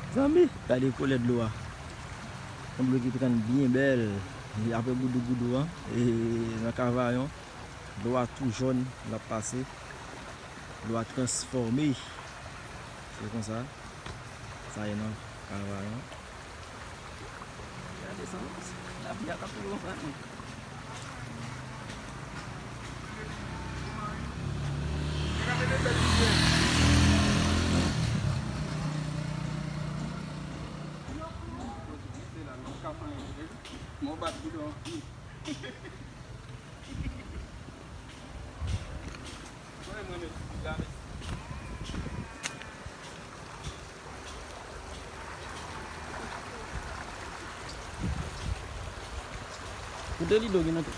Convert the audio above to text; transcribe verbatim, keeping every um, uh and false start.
Zanmi, gade koulè dlo a. Yon dlo ki te konn byen bèl. E apre goudougoudou an, e nan Kavayon, dlo a tou jòn, l ap pase. Dlo a transfòme. Se konsa sa ye nan Kavayon. Gade sa, lapli a t ap tonbe konsa, non. Kote Lido gen nan tèt?